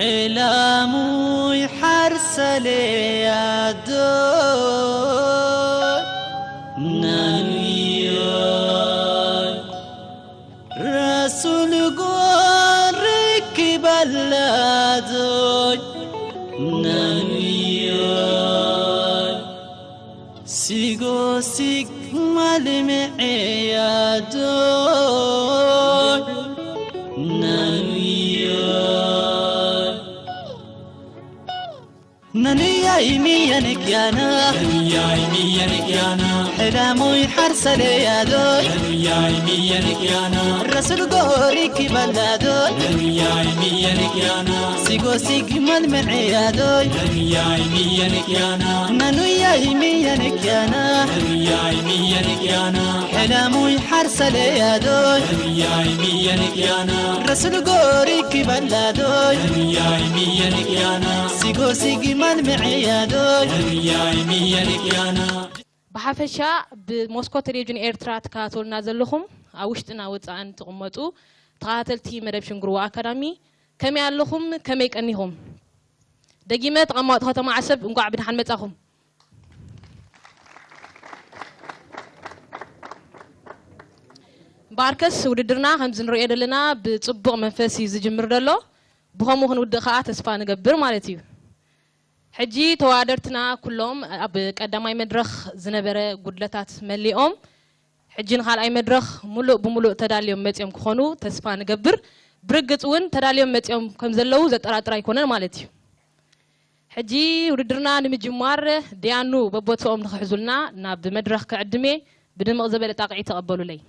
ዕላሙይ ሓርሰለያዶ ናኑዮይ ረሱል ጎን ርክበላዶይ ናኑዮይ ሲጎሲግ ማልምዕያዶ ናኑዮይ ናኑያይ ሚየንክያና ናኑያይ ሚየንክያና ሕላሞይ ሓርሰለያዶይ ናኑያይ ሚየንክያና ረሱል ጎሪክ ይበላዶይ ናኑያይ ሚየንክያና ሲጎሲግ ማልምዕያዶይ ናኑያይ ሚየንክያና ናኑያይ ሚየንክያና ናኑያይ ሚየንክያና ሕላሙይ ሓርሰለያዶይ ናኑያይ ሚየንክያና ረሱል ጎሪክ ይበላዶይ ናኑያይ ሚየንክያና ሲጎሲግ ማልምዕያዶይ ናኑያይ ሚየንክያና ብሓፈሻ ብሞስኮ ቴሌቪዥን ኤርትራ ትከታተሉና ዘለኹም ኣብ ውሽጥና ወጻእን ትቕመጡ ተኸታተልቲ መደብ ሽንግርዋ ኣካዳሚ ከመይ ኣለኹም? ከመይ ቀኒኹም? ደጊመ ተቐማጦ ከተማ ዓሰብ እንቋዕ ብደሓን መጻኹም። እምበኣርከስ ውድድርና ከምዚ ንርእዮ ዘለና ብጽቡቕ መንፈስ እዩ ዝጅምር ዘሎ። ብኸምኡ ክንውድእ ከኣ ተስፋ ንገብር ማለት እዩ። ሕጂ ተወዳደርትና ኩሎም ኣብ ቀዳማይ መድረኽ ዝነበረ ጉድለታት መሊኦም ሕጂ ንኻልኣይ መድረኽ ሙሉእ ብሙሉእ ተዳልዮም መጺኦም ክኾኑ ተስፋ ንገብር። ብርግጽ እውን ተዳልዮም መጺኦም ከም ዘለዉ ዘጠራጥር ኣይኮነን ማለት እዩ። ሕጂ ውድድርና ንምጅማር ዲያኑ በቦትኦም ንኽሕዙልና ናብ መድረኽ ክዕድሜ ብድምቕ ዝበለ ጣቕዒት ተቐበሉለይ።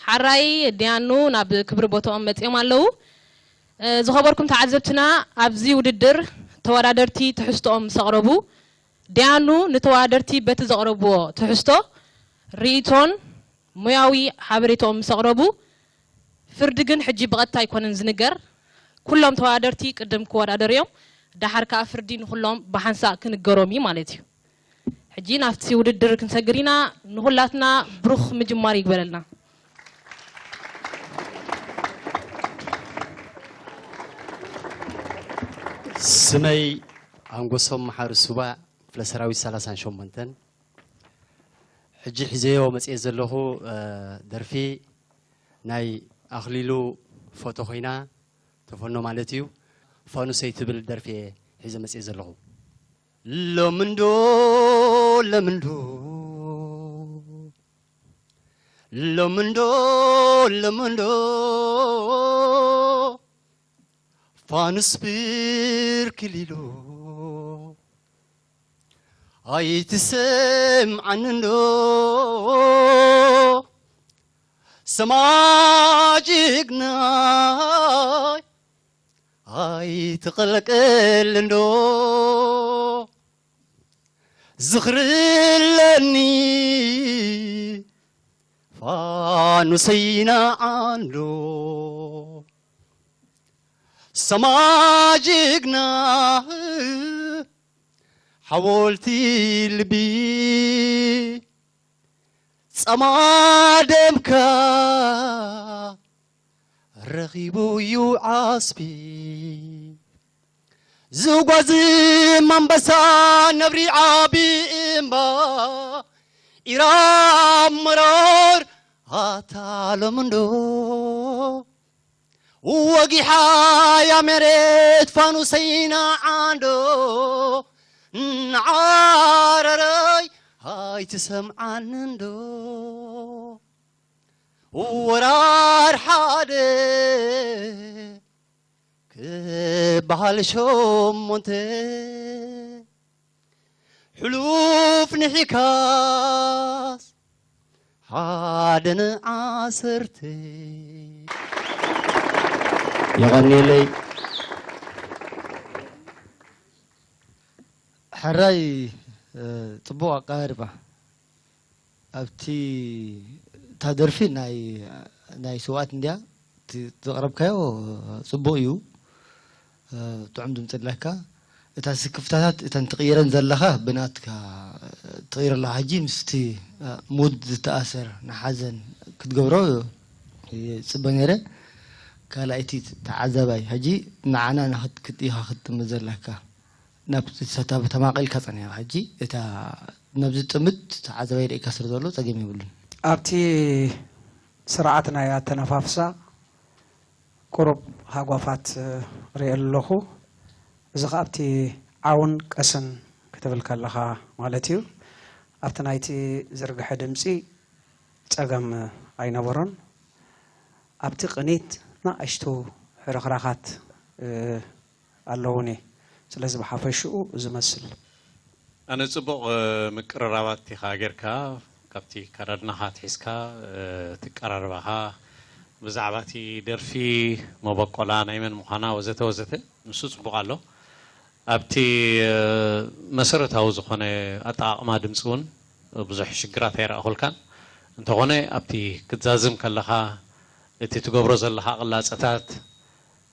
ሓራይ ዲያኑ ናብ ክብሪ ቦታኦም መጺኦም ኣለዉ። እ፣ ዝኸበርኩም ተዓዘብትና፣ ኣብዚ ውድድር ተወዳደርቲ ትሕዝቶኦም ምስ ኣቕረቡ፣ ዲያኑ ንተወዳደርቲ በቲ ዘቕረብዎ ትሕዝቶ ርኢቶን ሞያዊ ሓበሬታኦም ምስ ኣቕረቡ፣ ፍርዲ ግን ሕጂ ብቐጥታ ኣይኮነን ዝንገር። ኩሎም ተወዳደርቲ ቅድም ክወዳደሩ እዮም። ደሓር ከኣ ፍርዲ ንኹሎም ብሓንሳእ ክንገሮም እዩ ማለት እዩ። ሕጂ ናብቲ ውድድር ክንሰግር ኢና። ንኹላትና ብሩኽ ምጅማር ይግበረልና። ስመይ ኣንጎሶም መሓሪ ሱባ፣ ክፍለ ሰራዊት ሰላሳን ሸሞንተን። ሕጂ ሒዘዮ መጽኤ ዘለኹ፣ እ፣ ደርፊ ናይ ኣኽሊሉ ፎቶ ኮይና፣ ተፈኖ ማለት እዩ። ፋኑሰይ ትብል ደርፊ እየ ሒዘ መጽኤ ዘለኹ። ሎምንዶ፣ ሎምንዶ፣ ሎምንዶ፣ ሎምንዶ፣ ፋኑስ ብርክሊሎ ኣይትሰምዓኒ እንዶ፣ ሰማ ጅግናይ ኣይትቐልቀል እንዶ፣ ዝኽሪ ኣለኒ ፋኑሰይና ዓንዶ፣ ሰማ ጅግና ሓወልቲ ልቢ፣ ጸማ ደምካ ረኺቡ እዩ ዓስቢ። ዝጓዝም ኣንበሳ ነብሪ ዓቢ እምባ፣ ኢራብ መሮር ኣታ ሎምንዶ፣ ወጊሓ እያ መሬት ፋኑሰይና ዓንዶ፣ ንዓረረይ ኣይትሰምዓኒ እንዶ፣ ወራር ሓደ ክበሃል ሸሞንተ፣ ሕሉፍ ንሒካስ ሓደ ንዓሰርተ። የቐንየለይ። ሕራይ፣ እ፣ ጽቡቕ ኣቀራርባ። ኣብቲ፣ እታ ደርፊ ናይ፣ ናይ ስውኣት እንድያ፣ እቲ ዘቕረብካዮ ጽቡቕ እዩ። እ፣ ጥዑም ድምጺ ኣለካ። እታ ስክፍታታት፣ እተን ትቕይረን ዘለኻ ብናትካ ትቕይር ኣለኻ። ሕጂ ምስቲ፣ እ፣ ሙድ ዝተኣሰር ንሓዘን ክትገብሮ ይጽበ ነይረ። ካልኣይቲ ተዓዛባይ፣ ሕጂ ንዓና ንኽት-፣ ክት-፣ ኢኻ ክትጥምት ዘለካ። ናብ ተማቒልካ ጸኒሕካ። ሕጂ እታ ነብዚ ጥምት ተዓዛባይ ርኢካ ስለ ዘሎ ጸገም የብሉን። ኣብቲ ስርዓት ናይ ኣተነፋፍሳ ቁሩብ ሃጓፋት ርእየ ኣለኹ። እዚ ኸኣ ኣብቲ ዓውን ቀስን ክትብል ከለኻ ማለት እዩ። ኣብቲ ናይቲ ዝርግሐ ድምጺ ጸገም ኣይነበሮን። ኣብቲ ቅኒት ንኣሽቱ ሕርኽራኻት፣ እ፣ ኣለዉኒ። ስለዚ ብሓፈሽኡ ዝመስል። ኣነ ጽቡቕ፣ እ፣ ምቅርራባት ኢኻ ጌርካ፣ ካብቲ ኣከዳድናኻ ኣትሒዝካ፣ እ፣ እቲ ኣቀራርባኻ፣ ብዛዕባ እቲ ደርፊ መበቆላ ናይ መን ምዃና ወዘተ ወዘተ፣ ንሱ ጽቡቕ ኣሎ። ኣብቲ፣ እ፣ መሰረታዊ ዝኾነ ኣጠቓቕማ ድምጺ እውን ብዙሕ ሽግራት ኣይረኣኹልካን። እንተኾነ ኣብቲ ክትዛዝም ከለኻ፣ እቲ ትገብሮ ዘለኻ ቅላጸታት፣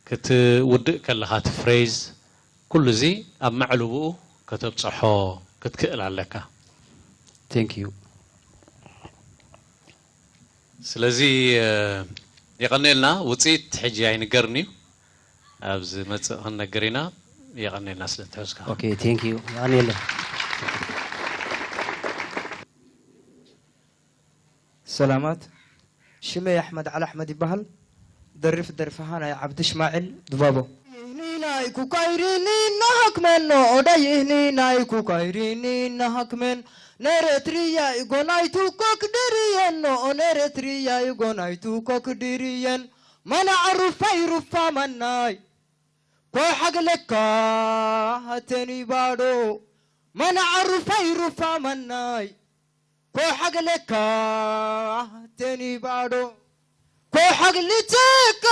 ክትውድእ ከለኻ እቲ ፍሬዝ፣ ኩሉ እዚ ኣብ መዕልብኡ ከተብጽሖ ክትክእል ኣለካ። Thank you። ስለዚ፣ እ፣ የቐንየልና። ውጽኢት ሕጂ ኣይንገርን እዩ። ኣብ ዝመጽእ ክንነግር ኢና። የቐንየልና ስለ እትሕዝካ። ኦኬ፣ thank you። የቐንየልና። ሰላማት። ሽመይ ኣሕመድ ዓሊ ኣሕመድ ይበሃል። ደርፍ ደርፍኻ ናይ ዓብዲ ሽማዒል ድባቦ። ይህኒ ናይ ኩካይሪኒ እናሃክመን፣ ኖኦዳ ይህኒ ናይ ኩካይሪኒ እናሃክመን። ነረትርያ ይጎናይቱ ኮክ ድርየን፣ ኖኦ ነረትርያ ይጎናይቱ ኮክ ድርየን። መና ዕሩፋይ ሩፋ መናይ፣ ኮሓግለካ ተኒ ባዶ። መና ዕሩፋይ ሩፋ መናይ፣ ኮሓግለካ ተኒ ባዶ። ኮሓግልተካ፣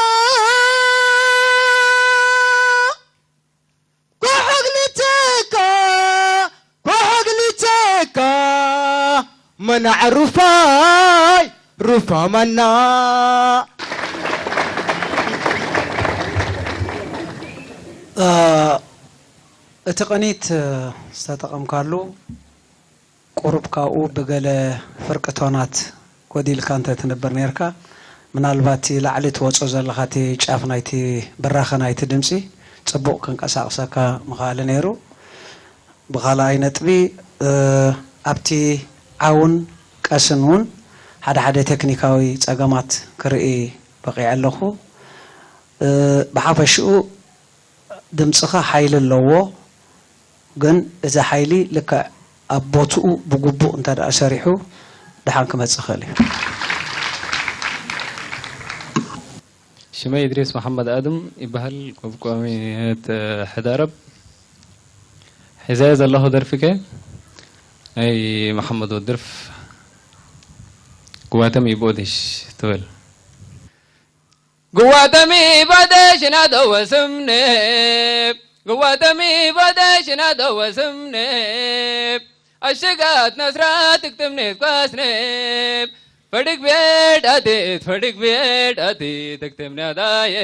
ኮሓግልተካ፣ ኮሓግልተካ። መና ዕሩፋይ ሩፋ መና። እ፣ እቲ ቅኒት ዝተጠቐምካሉ ቁሩብ ካብኡ ብገለ ፍርቂ ቶናት ጎዲልካ እንተ ትነብር ነይርካ፣ ምናልባት እቲ ላዕሊ ትወጾ ዘለኻ እቲ ጫፍ ናይቲ ብራኸ ናይቲ ድምጺ ጽቡቕ ክንቀሳቕሰካ ምኸኣለ ነይሩ። ብኻልኣይ ነጥቢ፣ እ፣ ኣብቲ ዓውን ቀስን እውን ሓደ ሓደ ቴክኒካዊ ጸገማት ክርኢ በቒዐ ኣለኹ። እ፣ ብሓፈሽኡ ድምጽኻ ሓይሊ ኣለዎ፣ ግን እዚ ሓይሊ ልክዕ ኣብ ቦትኡ ብግቡእ እንተ ደኣ ሰሪሑ ደሓን ክመጽእ ይኽእል እዩ። ሽመይ እድሪስ መሓመድ ኣድም ይበሃል። ካብ ቋሚ ሕዳረብ ሒዘ ዘለኹ ደርፊ ከ ናይ መሓመድ ወድርፍ ግዋተም ይቦድሽ ትብል። ግዋተሚ ባደሽ ናደወ ስምነ፣ ግዋተሚ ባደሽ ናደወ ስምነ፣ ኣሽጋት ነስራት ትክትምኔት ኳስነ፣ ፈድግ ቤድ ኣዴት፣ ፈድግ ቤድ ኣዴት፣ ትክትምኔ ኣዳየ፣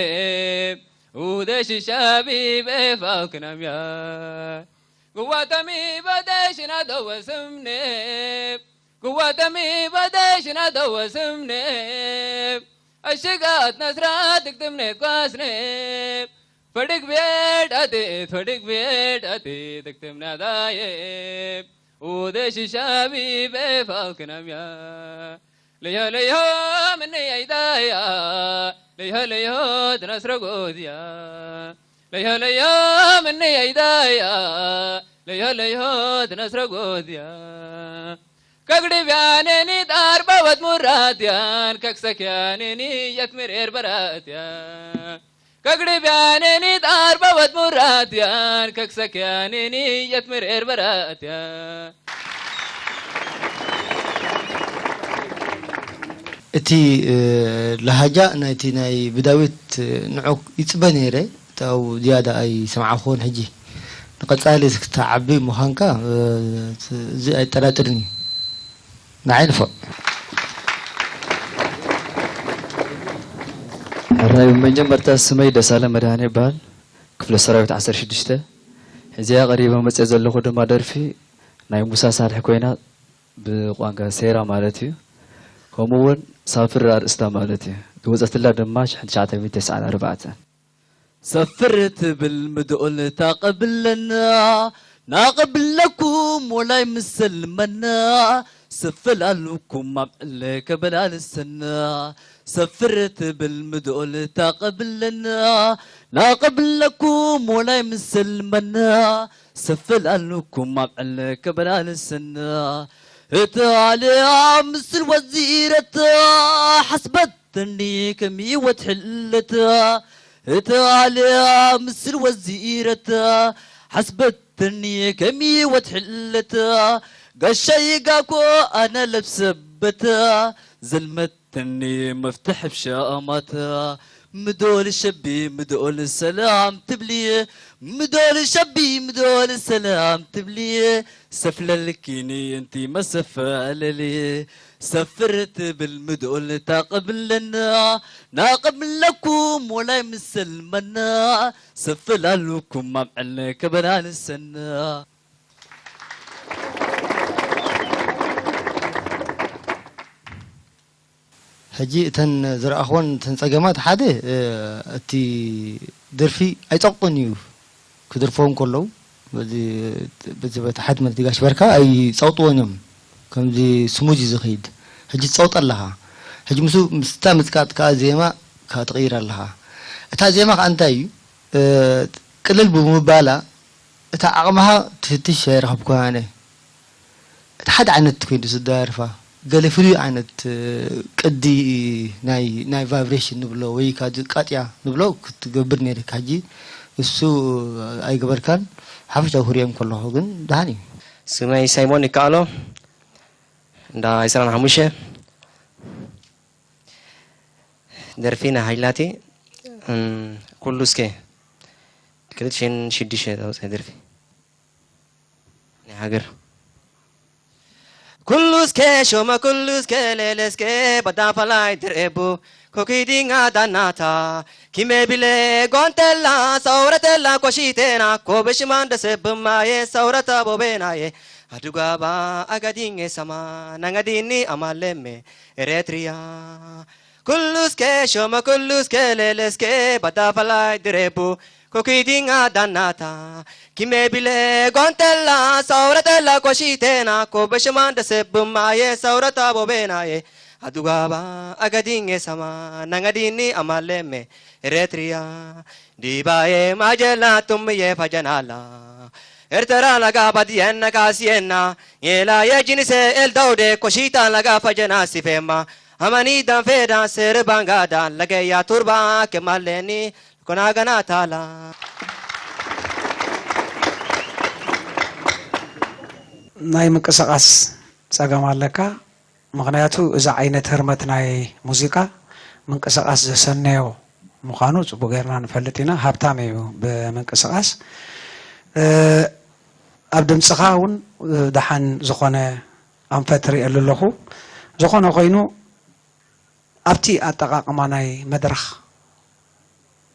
ኡደሽ ሻቢ ቤፋው ክናምያ። ግዋተሚ ባደሽ ናደወ ስምነ፣ ግዋተሚ ባደሽ ናደወ ስምነ፣ ኣሽጋት ነስራት ትክትምኔ ኳስነ፣ ፈድግ ቤድ ኣዴት፣ ፈድግ ቤድ ኣዴት፣ ትክትምኔ ኣዳየ፣ ኡደሽ ሻቢ ቤፋው ክናምያ። ለዮ ለዮ ምንየይ ዳያ፣ ለዮ ለዮ ትነስረ ጎዝያ። ለዮ ለዮ ምንየይ ዳያ፣ ለዮ ለዮ ትነስረ ጎዝያ። ከግድብያኔኒ ጣር ባወት ሙራትያን፣ ከክሰክያኔኒ የትምሬር በራትያ። ከግድብያኔኒ ጣር ባወት ሙራትያን፣ ከክሰክያኔኒ የትምሬር በራትያ። እቲ፣ እ፣ ለሃጃ ናይቲ ናይ ብዳዊት፣ እ፣ ንዑ ይጽበ ነይረ። እታው ዝያዳ ኣይሰምዓኹን። ሕጂ ንቐጻሊ ክትዓቢ ምዃንካ፣ እ፣ እዚ ኣይጠራጥርን እዩ። ንዓይ ንፉዕ። ሕራይ፣ ብመጀመርታ ስመይ ደሳለ መድሃኔ ይበሃል። ክፍለ ሰራዊት ዓሰርተ ሽዱሽተ። ሕዚኣ ቀሪበ መፅየ ዘለኹ ድማ ደርፊ ናይ ሙሳ ሳልሕ ኮይና፣ ብቋንቋ ሴራ ማለት እዩ። ከምኡ እውን ሳፍር ኣርእስታ ማለት እዩ። ዝወጸትላ ድማ ሽሕን ትሽዓተ ሚእትን ተስዓን ኣርባዕተን። ሰፍር ትብል ምድኦል ታቐብለና፣ ናቐብለኩም ወላይ ምሰልመና፣ ስፍል ኣሉኩም ኣብ ዕለ ከበላልሰና። ሰፍር ትብል ምድኦል ታቐብለና፣ ናቐብለኩም ወላይ ምሰልመና፣ ስፍል ኣሉኩም ኣብ ዕለ ከበላልሰና። እታ ኣልያ ምስል ወዚረታ ሓስበትኒ ከሚ ወትሕለታ። እታ ኣልያ ምስል ወዚረታ ሓስበትኒ ከሚ ወትሕለታ። ጋሻይ ጋኮ ኣነ ለብሰበታ ዘልመትኒ መፍትሕ ብሻማታ። ምዶል ሸቢ ምዶል ሰላም ትብሊ፣ ምዶል ሸቢ ምዶል ሰላም ትብሊ። ሰፍለልኪኒ እንቲ መሰፈለሊ። ሰፍር ትብል ምዶል ታቐብለና፣ ናቐብለኩም ወላይ ምሰልመና። ሰፍላሉኩም ኣብ ዕለ ከበላልሰና። ሕጂ እተን ዝረኣኽወን እተን ጸገማት፣ ሓደ፣ እ፣ እቲ ደርፊ ኣይጸቕጦን እዩ ክደርፍዎ እንከለዉ፣ በዚ፣ በዚ በቲ ሓድመ እቲ ጋሽ በርካ ኣይጸቕጥዎን እዮም። ከምዚ ስሙዝ እዩ ዝኸይድ። ሕጂ ትጸቕጦ ኣለኻ። ሕጂ ምስኡ፣ ምስታ ምጽቃጥ ከኣ ዜማ ከኣ ትቕይር ኣለኻ። እታ ዜማ ከኣ እንታይ እዩ? እ፣ ቅልል ብምባላ እታ ዓቕምኻ ትፍትሽ ኣይረኸብኩን ኣነ። እቲ ሓደ ዓይነት ኮይኑ ዝደርፋ፣ ገለ ፍሉይ ዓይነት፣ እ፣ ቅዲ ናይ፣ ናይ ቫይብሬሽን ንብሎ ወይ ካብ ቃጥያ ንብሎ ክትገብር ነይርካ። ሕጂ እሱ ኣይገበርካን። ሓፈሻዊ ክሪኦም ከለኹ ግን ደሓን እዩ። ስመይ ሳይሞን ይከኣሎ፣ እንዳ ዕስራን ሓሙሽተ። ደርፊ ናይ ሃይላቲ፣ እም፣ ኩሉ እስከ ክልተ ሽሕን ሽዱሽተ ዘውፅአ ደርፊ ናይ ሃገር። ኩሉ እስከ ሾመ ኩሉ እስከ ሌለ እስከ በዳፈላይ ድሬቡ ኮኪዲኛ ዳናታ ኪሜ ቢለ ጓንተላ ሰውረተላ ኮሺቴና ኮበሽማን ደሰብማየ ሰውረታ ቦቤናየ አዱጋባ አጋዲኘ ሰማ ናንጋዲኒ አማሌሜ ኤሬትሪያ ኩሉስኬ ሾመ ኩሉስኬ ሌሌስኬ ባዳፋላይ ድሬቡ ኮኪዲኛ ዳናታ ኪሜ ቢሌ ጓንተላ ሳውረተላ ኮሺቴና ኮበሽማን ደሰብማየ ሳውረታ ቦቤናየ አዱጋባ አጋዲኘ ሰማ ናንጋዲኒ አማሌሜ ኤሬትሪያ ዲባዬ ማጀላ ቱምዬ ፈጀናላ ኤርትራ ለጋ ባድየና ካስየና የላ የጂንሴ ኤልዳውዴ ኮሺታ ለጋ ፈጀና ሲፌማ አማኒ ዳንፌዳ ሴርባንጋዳ ለገያ ቱርባ ከማሌኒ ኮናገና ታላ ናይ ምንቅስቃስ ጸገም ኣለካ። ምኽንያቱ እዚ ዓይነት ህርመት ናይ ሙዚቃ ምንቅስቓስ ዘሰነዮ ምዃኑ ጽቡቕ ጌርና ንፈልጥ ኢና። ሃብታም እዩ ብምንቅስቓስ። እ፣ ኣብ ድምጽኻ እውን ደሓን ዝኾነ ኣንፈት ርእየሉ ኣለኹ። ዝኾነ ኮይኑ ኣብቲ ኣጠቓቕማ ናይ መድረኽ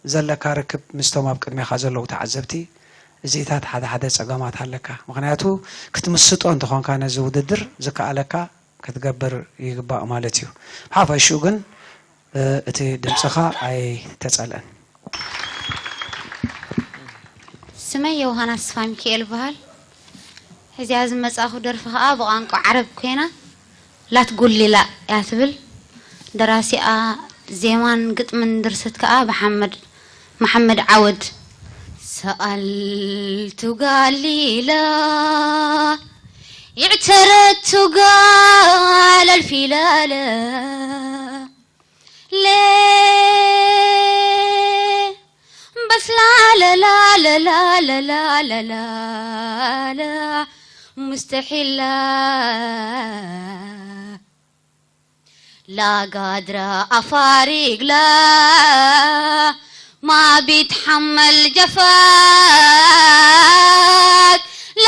ዘለካ ርክብ ምስቶም ኣብ ቅድሜኻ ዘለዉ ተዓዘብቲ እዚኢታት ሓደ ሓደ ጸገማት ኣለካ። ምኽንያቱ ክትምስጦ እንተኾንካ ነዚ ውድድር ዝከኣለካ ክትገብር ይግባእ ማለት እዩ። ብሓፈሽኡ ግን፣ እ፣ እቲ ድምጽኻ ኣይተጸልአን። ስመይ ዮውሃና ተስፋሚካኤል ይበሃል። ሕዚኣ ዝመጻእኩ ደርፊ ከኣ ብቋንቋ ዓረብ ኮይና ላትጉሊላ እያ ትብል። ደራሲኣ ዜማን ግጥምን ድርሰት ከኣ ብሓመድ መሓመድ ዓወድ። ሰኣልቱ ጋሊላ ይዕተረቱ ጋል ኣልፊላለ ሌ በስ ላለ ላለ ላለ ላለ ላለ ሙስተሒላ ላጋድራ ኣፋሪግላ ማቢት ሓመል ጀፋት ላ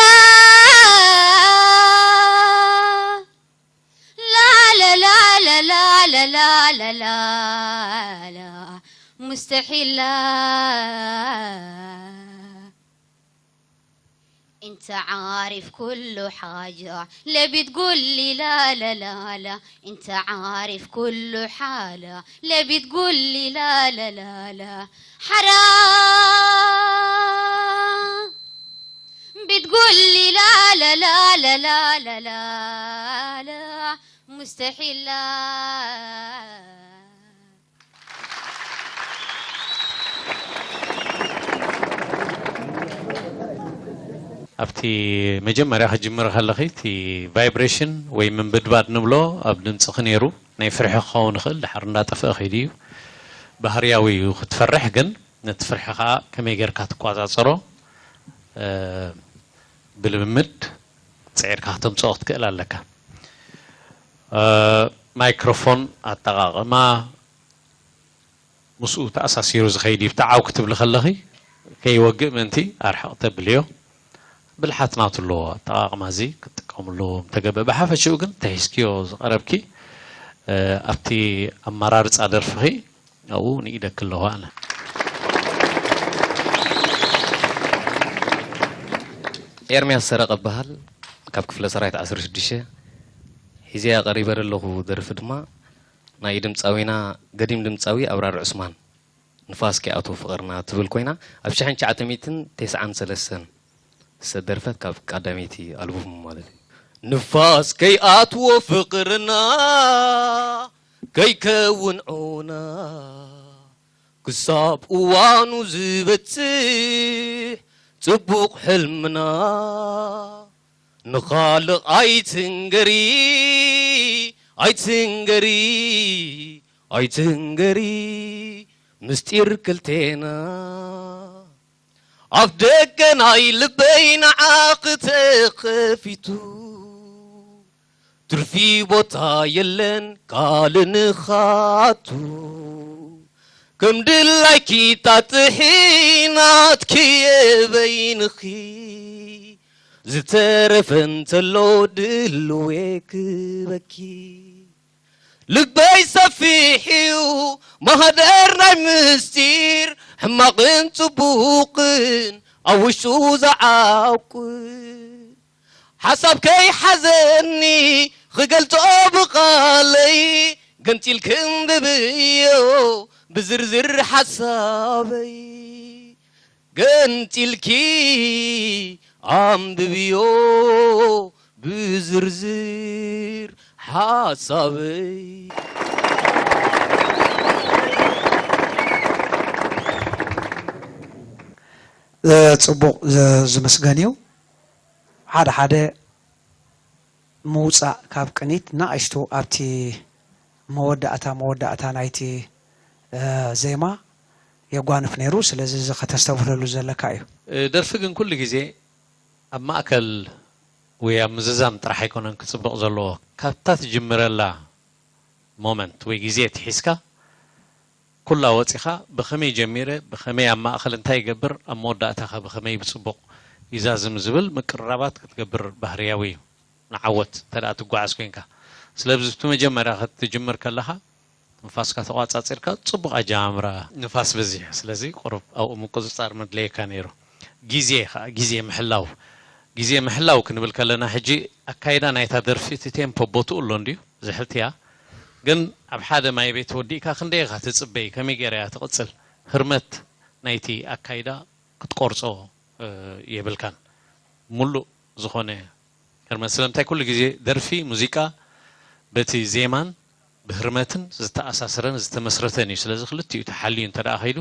لا لا لا لا لا لا لا لا لا مستحيل لا انت عارف كل حاجة، لا بتقول لي لا، لا، لا، لا. انت عارف كل حالة، لا بتقول لي لا، لا، لا، لا. حرام. بتقول لي لا، لا، لا، لا، لا، لا، لا. مستحيل لا. ኣብቲ መጀመርያ ክጅምር ከለኺ፣ እቲ ቫይብሬሽን ወይ ምንብድባድ ንብሎ ኣብ ድምፅኺ ነይሩ። ናይ ፍርሒ ክኸውን ይኽእል፣ ድሓር እንዳጠፍአ ከይዱ እዩ። ባህርያዊ እዩ ክትፈርሕ፣ ግን ነቲ ፍርሒ ከዓ ከመይ ጌርካ ትቆፃፀሮ፣ እ፣ ብልምምድ ፅዒርካ ክተምፅኦ ክትክእል ኣለካ። እ፣ ማይክሮፎን ኣጠቓቕማ፣ ምስኡ ተኣሳሲሩ ዝኸይድ እዩ። ብተዓው ክትብሊ ከለኺ ከይወግእ ምእንቲ ኣርሕቕ ተብልዮ። ብልሓት ናቱ ኣለዎ ኣጠቓቕማ፣ እዚ ክትጥቀምሉ ምተገበ። ብሓፈሽኡ ግን ተሒዝክዮ ዝቐረብኪ፣ እ፣ ኣብቲ ኣመራርጻ ደርፍኺ ኣብኡ ንኢደኪ ኣለኹ ኣነ። ኤርምያስ ሰረቐ እበሃል፣ ካብ ክፍለ ሰራዊት ዓሰርተ ሽዱሽተ። ሒዘያ ቀሪበ ዘለኹ ደርፊ ድማ ናይ ድምፃዊና ገዲም ድምፃዊ ኣብራር ዑስማን፣ ንፋስ ከይኣትዎ ፍቕርና ትብል ኮይና፣ ኣብ ሽሕን ትሽዓተ ሚእትን ተስዓን ሰለስተን ዝተደርፈት፣ ካብ ቀዳመይቲ ኣልቡም ማለት እዩ። ንፋስ ከይኣትዎ ፍቕርና፣ ከይከውን ዑና፣ ክሳብ እዋኑ ዝበጽሕ ጽቡቕ ሕልምና፣ ንኻልእ ኣይትንገሪ፣ ኣይትንገሪ፣ ኣይትንገሪ፣ ምስጢር ክልቴና። ኣፍ ደገ ናይ ልበይ ንዓኺ ተኸፊቱ፣ ትርፊ ቦታ የለን ካልእ ንኻቱ። ከም ድላይኪ ጣጥሒ ናትኪ የበይንኺ፣ ዝተረፈ እንተሎ ድልዌ ክበኪ። ልበይ ሰፊሕ እዩ ማህደር ናይ ምስጢር፣ ሕማቕን ጽቡቕን ኣብ ውሽጡ ዝዓቁር። ሓሳብ ከይሓዘኒ ክገልጾ ብቓለይ፣ ገንጺል ክንብብዮ ብዝርዝር ሓሳበይ። ገንጺልኪ ኣንብብዮ ብዝርዝር ሓሳበይ። እ፣ ጽቡቕ፣ ዝ-፣ ዝምስገን እዩ። ሓደ ሓደ ምውጻእ ካብ ቅኒት ንኣሽቱ ኣብቲ መወዳእታ፣ መወዳእታ ናይቲ፣ እ፣ ዜማ የጓንፍ ነይሩ። ስለዚ እዚ ከተስተብህለሉ ዘለካ እዩ። እ፣ ደርፊ ግን ኩሉ ግዜ ኣብ ማእከል ወይ ኣብ ምዝዛም ጥራሕ ኣይኮነን ክጽብቕ ዘለዎ። ካብታ ትጅምረላ ሞመንት ወይ ግዜ ትሒዝካ፣ ኩላ ወጺኻ ብኸመይ ጀሚረ፣ ብኸመይ ኣብ ማእከል እንታይ ይገብር፣ ኣብ መወዳእታ ከ ብኸመይ ብጽቡቕ ይዛዝም ዝብል ምቅርራባት ክትገብር ባህርያዊ እዩ፣ ንዓወት እንተ ደኣ ትጓዓዝ ኮይንካ። ስለዚ እቲ መጀመርያ ክትጅምር ከለኻ፣ ንፋስካ ተቋጻጺርካ፣ ጽቡቕ ኣጀማምራ። ንፋስ በዚሑ፣ ስለዚ ቁሩብ ኣብኡ ምቁጽጻር መድለየካ ነይሩ። ግዜ ከኣ፣ ግዜ ምሕላው። ግዜ ምሕላው ክንብል ከለና፣ ሕጂ ኣካይዳ ናይታ ደርፊ፣ እቲ ቴምፖ ቦትኡ ኣሎ እንድዩ፣ ዝሕልትያ። ግን ኣብ ሓደ ማይ ቤት ወዲእካ ክንደይ ኢኻ ትጽበይ? ከመይ ገይራ እያ ትቕጽል? ህርመት ናይቲ ኣካይዳ ክትቆርጾ፣ እ፣ የብልካን። ሙሉእ ዝኾነ ህርመት። ስለምንታይ ኩሉ ግዜ ደርፊ፣ ሙዚቃ በቲ ዜማን ብህርመትን ዝተኣሳሰረን ዝተመስረተን እዩ። ስለዚ ክልቲኡ ተሓልዩ እንተ ደኣ ከይዱ፣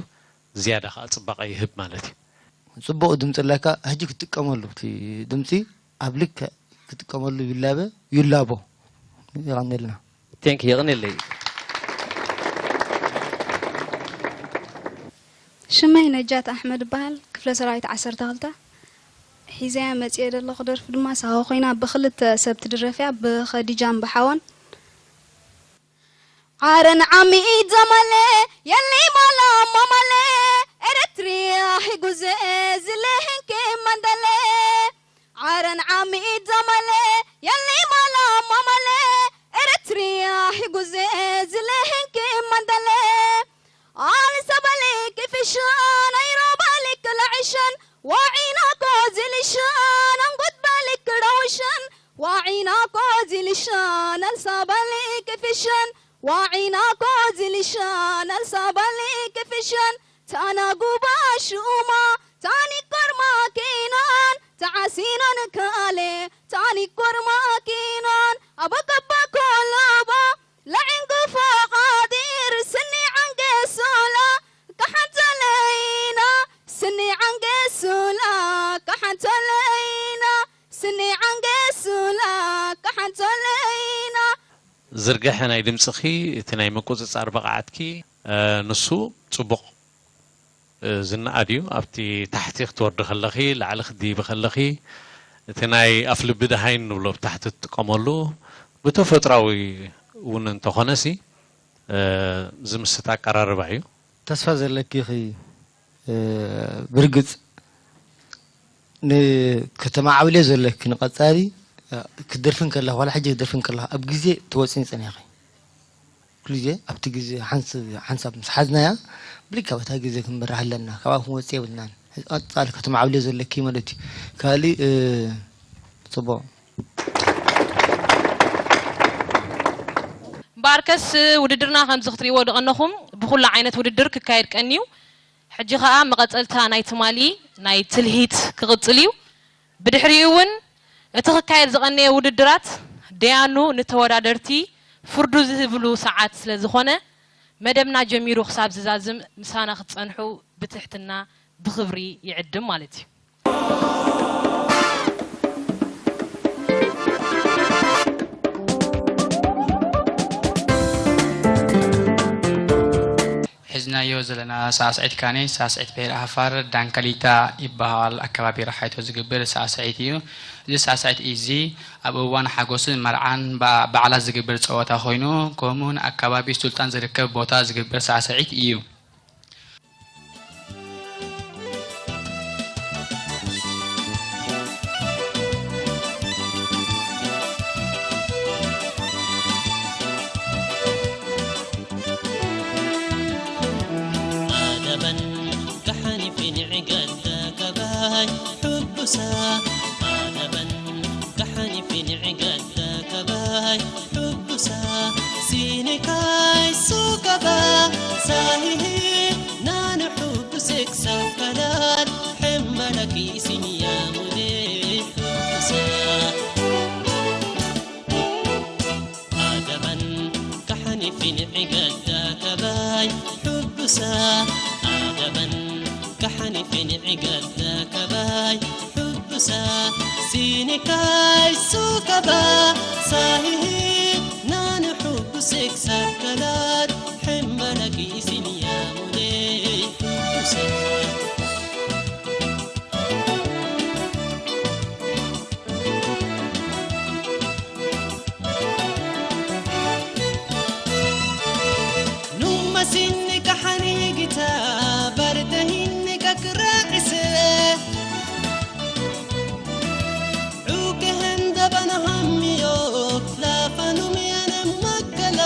ዝያዳ ከኣ ጽባቐ ይህብ ማለት እዩ። ጽቡቕ ድምጺ ኣለካ፣ ሕጂ ክትጥቀመሉ፣ እቲ ድምጺ ኣብ ልክዕ ክትጥቀመሉ ይላበ፣ ይላቦ። የቐንየልና። ቴንክ፣ የቐንየለይ። ሽመይ ነጃት ኣሕመድ እበሃል፣ ክፍለ ሰራዊት ዓሰርተ ክልተ። ሒዘያ መጽየ ዘለኹ ደርፊ ድማ ሳሆ ኮይና፣ ብኽልተ ሰብ ትድረፍ እያ፣ ብኸዲጃን ብሓወን። ዓረን ዓሚት ዘማለ የሊ ማላ ማማለ፣ ኤረትርያ ሂጉዘ ዝለህንክ መንደለ። ዓረን ዓሚት ዘማለ የሊ ማላ ማማለ፣ ኤረትርያ ሂጉዘ ዝለህንክ መንደለ። ኣልሰበሊ ክፍሻ ናይሮባሊ ክልዕሸን ዋዒና ኮዝልሻን ዋዒና ኮዚ ልሻን ኣልሳባሊ ክፍሸን ዋዒና ኮዚ ልሻን ኣልሳባሊ ክፍሸን ታና ጉባ ሽኡማ ታኒ ኮርማ ኪናን ተዓሲናን ካሌ ታኒ ኮርማ ኪናን ኣበቀባ ኮሎባ ለዒንጉ ፈቓዲር ስኒ ዓንገሱላ ካሓንተለይና ስኒ ዓንገሱላ ካሓንተለይና ስኒ ዓንገሱላ ካሓንተለይና ዝርግሐ ናይ ድምፅኺ እቲ ናይ ምቁፅፃር ብቕዓትኪ ንሱ ፅቡቕ ዝነኣድ እዩ። ኣብቲ ታሕቲ ክትወርዲ ከለኺ ላዕሊ ክትድይቢ ከለኺ እቲ ናይ ኣፍልቢ ደሃይ ንብሎ ብታሕቲ ትጥቀመሉ ብተፈጥራዊ እውን እንተኾነሲ ዝምስጥ ኣቀራርባ እዩ። ተስፋ ዘለኪ ኢኺ ብርግጽ ንከተማ ዓብሌ ዘለኪ ንቐጻሊ ክትደርፊ እንከለኺ ዋላ ሕጂ ክትደርፊ እንከለኺ ኣብ ግዜ ትወጽኒ ጸኒሕኺ ኩሉ ግዜ ኣብቲ ግዜ ሓንሳብ ምስ ሓዝናያ ብሊካ በታ ግዜ ክንመርሕ ኣለና ካብኣ ክንወጽእ የብልናን ቀጻሊ ከተማ ዓብሌ ዘለኪ ማለት እዩ ካሊእ ጽቡቕ እምበኣርከስ ውድድርና ከምዚ ክትርእይዎ ዝቐነኹም ብኹሉ ዓይነት ውድድር ክካየድ ቀንዩ። ሕጂ ኸኣ መቐጸልታ ናይ ትማሊ ናይ ትልሂት ክቕጽል እዩ። ብድሕሪኡ እውን እቲ ክካየድ ዝቐነየ ውድድራት ደያኑ ንተወዳደርቲ ፍርዱ ዝህብሉ ሰዓት ስለ ዝኾነ መደብና ጀሚሩ ክሳብ ዝዛዝም ምሳና ክትጸንሑ ብትሕትና ብኽብሪ ይዕድም ማለት እዩ። ሒዝናዮ ዘለና ሳዕስዒት ካነ ሳዕስዒት ብሄር ዓፋር ዳንከሊታ ይበሃል። ኣከባቢ ራሓይቶ ዝግበር ሳዕስዒት እዩ። እዚ ሳዕስዒት እዚ ኣብ እዋን ሓጎስን መርዓን በዓላት ዝግበር ፀወታ ኮይኑ ከምኡ እውን ኣከባቢ ሱልጣን ዝርከብ ቦታ ዝግበር ሳዕስዒት እዩ። ኣደበን ከሓኒፊን ዕገተ ከባይ ሕጉሳ ኣደበን ከሓኒፊን ዕገተ ከባይ ሕጉሳ ሲኒካይ ሱከባ ሳሂሂ ናንሑ ብሴክሳው ከላል ሕመለኪ ሲንያሙዴ ሕጉሳ ኣደበን ከሓኒፊን ዕገዳ ከባይ ሕጉሳ ኣደበን ከሓኒፊን ዕገዳ ከባይ ሕጉሳ ሲኒካይ ሱከባ ሳሂሂ ናንሑ ብሴክሳር ከላድ ሕመለኪ ሲንያሙዴ ሕጉሳ ኑመሲኒ ከሓኒ ጊታ ባርደሂኒ ከክራዒሰ ዑከ ህንደበና ሃሚዮ ላፋኑምያነ መከላ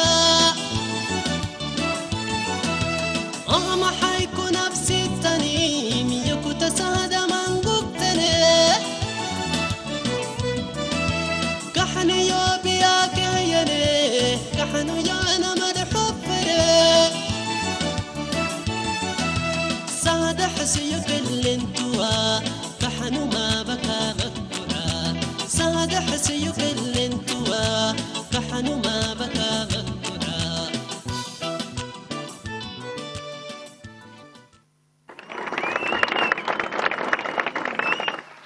ኣማሓይኩ ናብ ሲተኒ ምየኩ ተሳዳ ማንጉብተነ ካሕንዮ ብያከየነ ካሕንዮ ነመድሖፍረ ሳዳ ሕስዩ ክልንትዋ ካሕኑ ማበካ መኩዓ ሳዳ ሕስዩ ክልንትዋ ካሕኑ ማበካ መኩዓ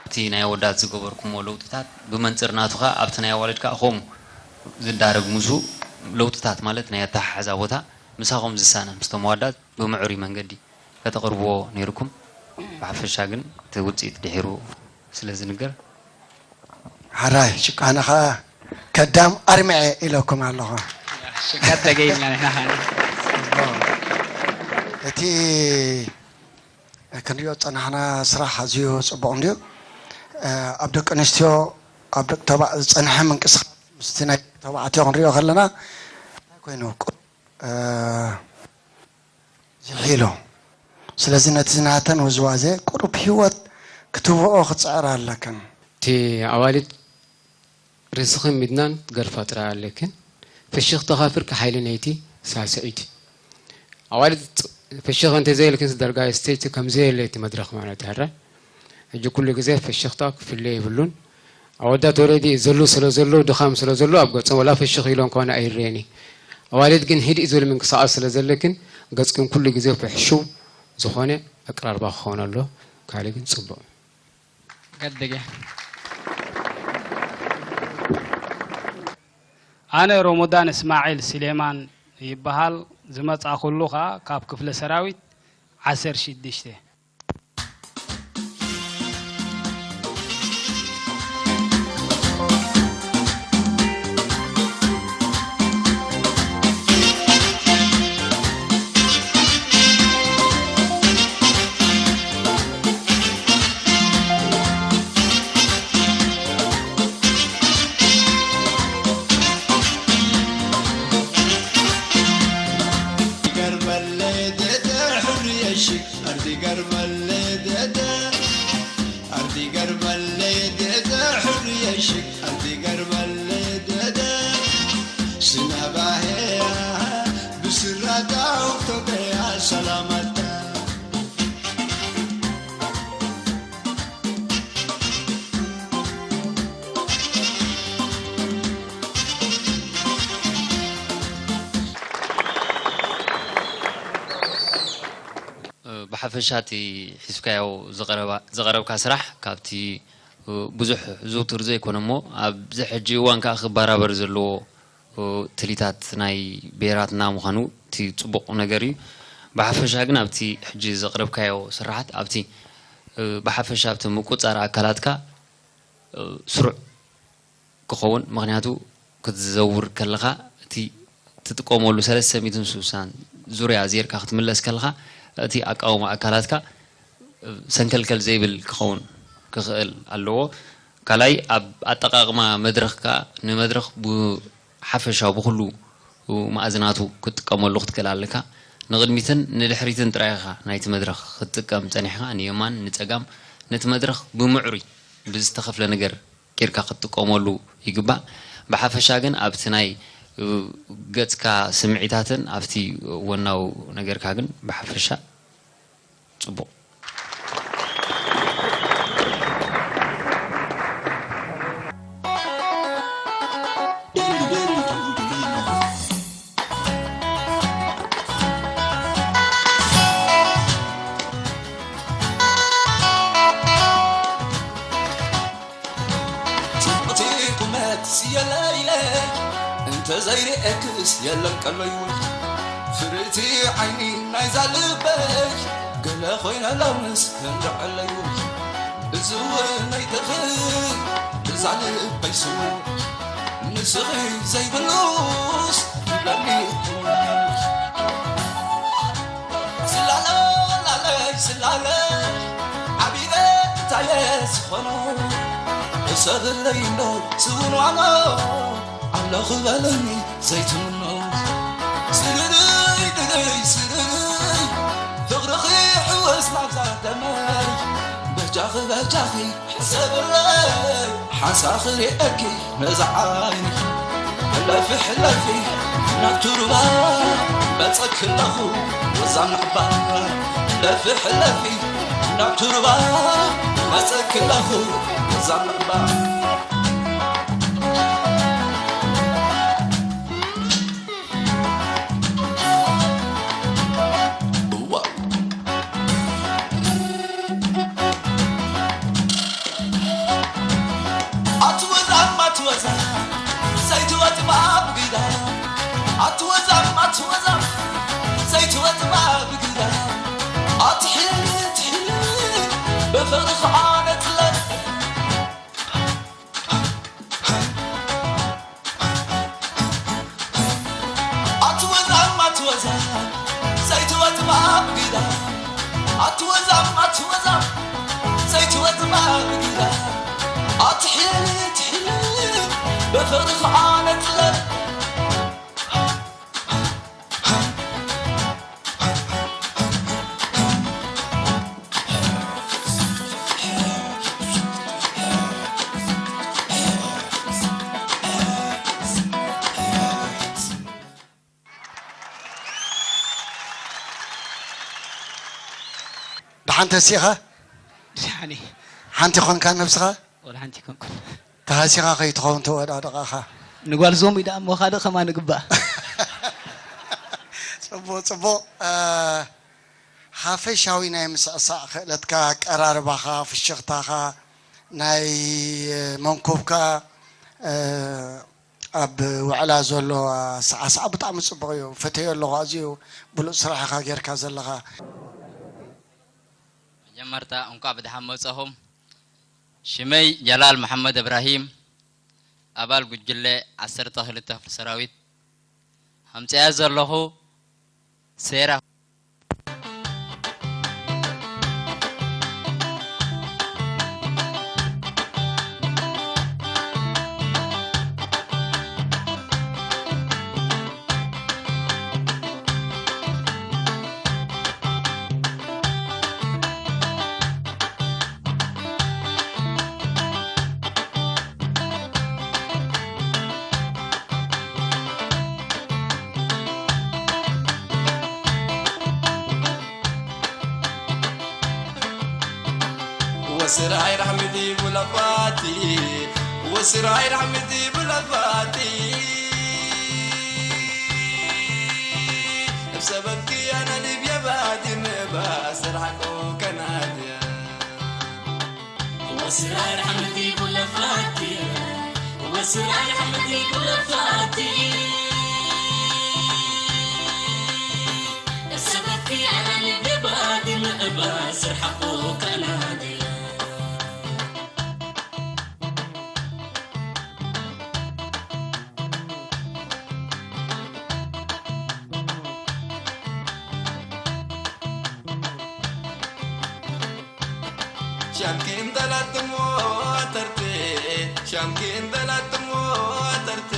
እቲ ናይ ኣወዳት ዝገበርኩሞ ለውጥታት ብመንፅር ናቱ ከዓ ኣብቲ ናይ ኣዋልድ ከዓ ከምኡ ዝዳረግ ምስኡ ለውጥታት ማለት ናይ ኣተሓሕዛ ቦታ ምሳኹም ዝሳነ ምስቶም ኣወዳት ብምዕሩይ መንገዲ ከተቕርብዎ ነይርኩም። ብሓፈሻ ግን እቲ ውፅኢት ድሒሩ ስለ ዝንገር ሕራይ ጭቃነ ኸዓ ከዳም ኣርምዐ ኢለኩም ኣለኹ። ሽጋት ተገይምና ንሕና ኸዓ። እቲ ክንሪኦ ዝጸናሕና ስራሕ ኣዝዩ ጽቡቕ እንድዩ። ኣብ ደቂ ኣንስትዮ ኣብ ደቂ ተባ ዝጸንሐ ምንቅስቓስ ምስቲ ናይ ደቂ ተባዕትዮ ክንሪኦ ከለና እንታይ ኮይኑ ቁ ዝሒሉ። ስለዚ ነቲ ናተን ውዝዋዜ ቁሩብ ህይወት ክትህብኦ ክትጽዕራ ኣለክን። እቲ ኣዋልድ ርእስኽን ሚድናን ትገርፋ ጥራይ ኣለክን። ፍሽኽታኻ ፍርቂ ሓይሊ ናይቲ ሳስዒት። ኣዋልድ ፍሽኽ እንተዘይልክን ዳርጋ ስቴጅ ከምዘየለ እቲ መድረኽ ማለት ሕረ። ሕጂ ኩሉ ግዜ ፍሽኽታ ክፍለ የብሉን። ኣወዳት ኦረዲ ዘሉ ስለ ዘሉ ድኻም ስለ ዘሉ ኣብ ገጾም ወላ ፍሽኽ ኢሎም ከሆነ ኣይረየኒ። ኣዋልድ ግን ሂድ ዝብል ምንቅስቓስ ስለ ዘለክን ገጽክን ኩሉ ግዜ ፍሕሹው ዝኾነ ኣቀራርባ ክኸውን ኣሎ። ካልእ ግን ጽቡቕ። ገድግ ኣነ ሮሞዳን እስማዒል ስሌማን ይበሃል። ዝመጻእኩሉ ኸኣ ካብ ክፍለ ሰራዊት ዓሰርተ ሽዱሽተ። ብሓፈሻ እቲ ሒዝካዮ ዝቐረብካ ስራሕ ካብቲ ብዙሕ ዝውቱር ዘይኮነ እሞ ኣብዚ ሕጂ እዋን ከዓ ክበራበር ዘለዎ ትሊታት ናይ ብሄራትና ምዃኑ እቲ ፅቡቕ ነገር እዩ። ብሓፈሻ ግን ኣብቲ ሕጂ ዘቕረብካዮ ስራሓት ኣብቲ ብሓፈሻ ኣብቲ ምቁፃር ኣካላትካ ስሩዕ ክኸውን ምኽንያቱ ክትዘውር ከለኻ እቲ ትጥቀመሉ ሰለስተ ሚእትን ስሳን ዙርያ ዜርካ ክትምለስ ከለኻ እቲ ኣቃውማ ኣካላትካ ሰንከልከል ዘይብል ክኸውን ክኽእል ኣለዎ። ካልኣይ ኣብ ኣጠቓቕማ መድረኽ ከዓ ንመድረኽ ብሓፈሻዊ ብኹሉ መኣዝናቱ ክትጥቀመሉ ክትክእል ኣለካ። ንቕድሚትን ንድሕሪትን ጥራይ ኢኻ ናይቲ መድረኽ ክትጥቀም ጸኒሕካ፣ ንየማን ንጸጋም ነቲ መድረኽ ብምዕሩይ ብዝተኸፍለ ነገር ጌርካ ክትጥቀመሉ ይግባእ። ብሓፈሻ ግን ኣብቲ ናይ ገጽካ ስምዒታትን ኣብቲ ወናው ነገርካ ግን ብሓፈሻ ጽቡቕ። ጽብቕቲ ቁመት ስየለይለ እንተዘይርእየክስ የለን ቀለይ ወይ ፍርይቲ ዓይኒ ናይዛ ልበይ ገለ ኮይነ ሎምስ እንድዕለይ ወይ እዚ እውን ኣይትኽእል እዛ ልበይ ስሙ ንስኺ ዘይብሉስ ይብለኒ ስላለ ላለ ስላለ ዓቢለ እንታይ ዝኾኖ እሰብለይ እንዶ ስውንዋኖ ኣለኹ በለኒ ዘይትምኖ ስልልይ ድልይ ስልልይ ፍቕርኺ ሕወስ ናብዛ ደመይ በጃኺ በጃኺ ሕሰብለይ ሓንሳእ ክርእየኪ ነዛ ዓይኒ ሕለፊ ሕለፊ ናብቲ ሩባ መጸኪ ኣለኹ ወዛ ምዕባይ ሕለፊ ሕለፊ ናብቲ ሩባ መጸኪ ኣለኹ ወዛ ምዕባይ ሓንቲ ሲኻ? ሓንቲ ኮንካ ነብስኻ? ወላ ሓንቲ ኮንኩን። ተሃሲኻ ከይትኸውን ተወዳደቓኻ። ንጓል ዞም ኢዳ እሞ ካልእ ከማን ንግባእ። ጽቡቕ፣ ጽቡቕ። እ፣ ሓፈሻዊ ናይ ምስዕሳዕ ክእለትካ፣ ኣቀራርባኻ፣ ፍሽኽታኻ፣ ናይ መንኮብካ፣ እ፣ ኣብ ውዕላ ዘሎ ኣሰዓስዓ ብጣዕሚ ጽቡቕ እዩ። ፈተዮ ኣለኹ። ኣዝዩ ብሉጽ ስራሕ ኢኻ ጌርካ ዘለኻ። መጀመርታ እንኳዕ ብደሓን መጻኹም። ሽመይ ጀላል መሓመድ እብራሂም፣ ኣባል ጉጅለ ዓሰርተ ክልተ ክፍለ ሰራዊት። ኣምጽኣያ ዘለኹ ሴራ። ወስራይ ራሕመቲ ቡለፋቲ፣ ወስራይ ራሕመቲ ቡለፋቲ። እብ ሰበብኪ ኣነ ልብየ ባዲ ምእባ ስራሕኮ ከናድያ። ወስራይ ራሕመቲ ቡለፋቲ፣ ወስራይ ራሕመቲ ቡለፋቲ። እብ ሰበብኪ ኣነ ልብየ ባዲ ምእባ ስራሕኮ ከናድያ። ሻምኪን ደላትሞ ተርቴ፣ ሻምኪን ደላትሞ ተርቴ፣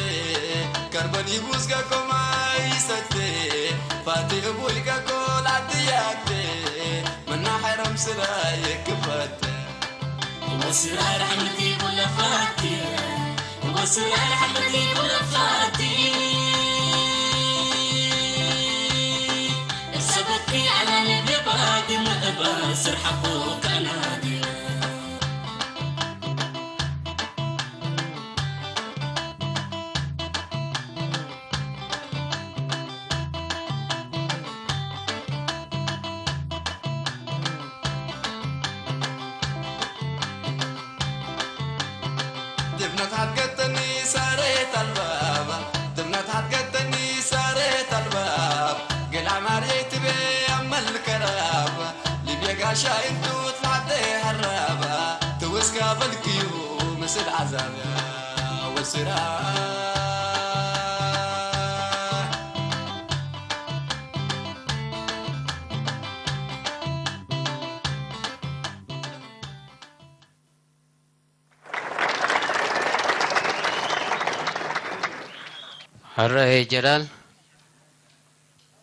ከርበን ይቡዝጋ ኮማይ ሰቴ፣ ፋቲ እቡይ ጋጎ ላትያቴ፣ መናሐረም ስራ የክፈተ። ወስራይ ራሕመቲ ቡለፋቲ፣ ወስራይ ራሕመቲ ቡለፋቲ። እሰበቲ ዓላሊ ብባዲ ምእባ ስርሓኹ ከናዲ። ድብነት ሓድገተኒ ሳሬት ኣልባባ፣ ድብነት ሓድገተኒ ሳሬት ኣልባባ፣ ገላ ማርየይ ትቤ ኣመል ከራባ፣ ልቤ ጋሻ እንቱ ትላዕተ ሃራባ፣ ትውስካ በልክዩ ምስል ዓዛብያ ወስራ። ሕራይ ጀላል፣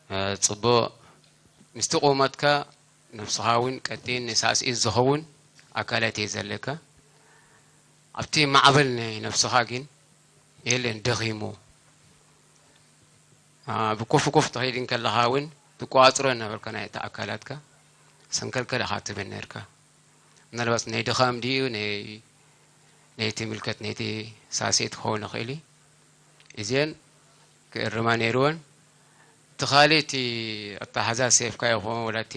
እ፣ ጽቡቕ። ምስቲ ቁመትካ ነብስኻ እውን ቀጢን ንሳስዒት ዝኸውን ኣካላት እየ ዘለካ። ኣብቲ ማዕበል ናይ ነብስኻ ግን የለን፣ ደኺሙ። አ፣ ብኮፍ ኮፍ ትኸይድ እንከለኻ እውን ትቆጻጸሮ ነበርካ ናይቲ ኣካላትካ፣ ሰንከልከል ኢኻ ትብል ነርካ። ምናልባት ናይ ድኻም ድዩ፣ ናይ፣ ናይ ትምልከት፣ ናይቲ ሳስዒት ክኸውን ይኽእል እዩ። እዚአን ክእርማ ነይርወን። እቲ ካልእ፣ እቲ ኣተሓዛ ሴፍካ ይኹን፣ ወላ እቲ